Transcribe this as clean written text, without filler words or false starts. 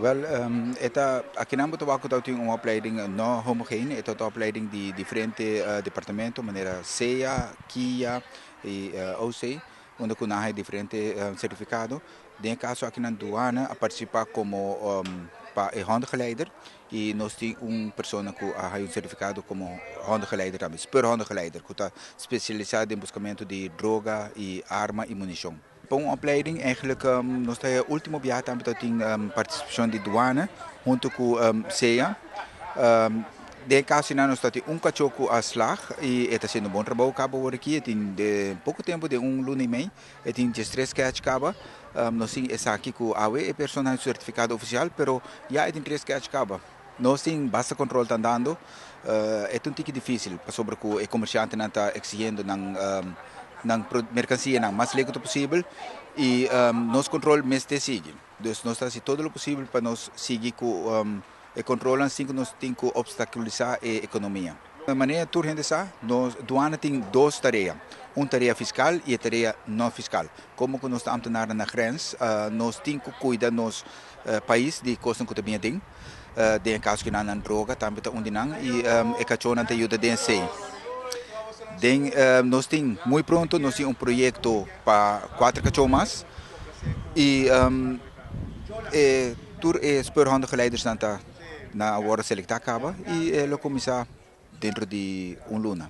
Wel, e ta akinan bo ta wak ku tin un opleiding no homogeen, e ta un opleiding di diferente departamento manera SEA, KIA i OC, unda ku nan hay diferente sertifikado. Den e kaso akinan Duana a partisipá komo pa e hondengeleider i nos tin un persona ku a hay un sertifikado komo hondengeleider tambe, speurhondengeleider, ku ta spesialisá den buskamentu di droga i arma i munishon. Pa un opleiding eigenlijk nos ta e ultimo biaha tambe ta tin partisipashon di Duana hunto ku SEA. Den e kaso nan nos ta tin un kachó ku a slag i e ta hasiendo un bon trabou kaba awor aki. E tin den poko tempu, den un luna i mei, e tin 13 catch kaba. Nos tin esaki ku awe e persona haña su sertifikado ofisial, pero ya e tin tres catch kaba. Nos tin basta control ta andando. E ta un tiki dificil pasobra cu e comerciantenan ta exigiendo nan mercancianan mas leu cu ta posibel y nos control mester sigui. Dus nos ta haci todo lo posibel pa nos sigui cu e controlnan sin cu nos tin cu obstaculisa e economia. Manera tur hende sa, nos duana tin dos tarea, un tarea fiscal y e tarea no fiscal. Como cu nos ta ambtenarnan na grens, nos tin cu cuida nos pais di cosnan cu ta bini aden. Den e caso cu nan nan droga tambe ta un di nan y e cachonan ta yuda den esey. Den nos tin muy pronto nos tin un proyecto pa cuater cacho mas y e tur e speurhondengeleiders nan ta nan a wordo selecta caba y e lo cuminsa dentro di un luna.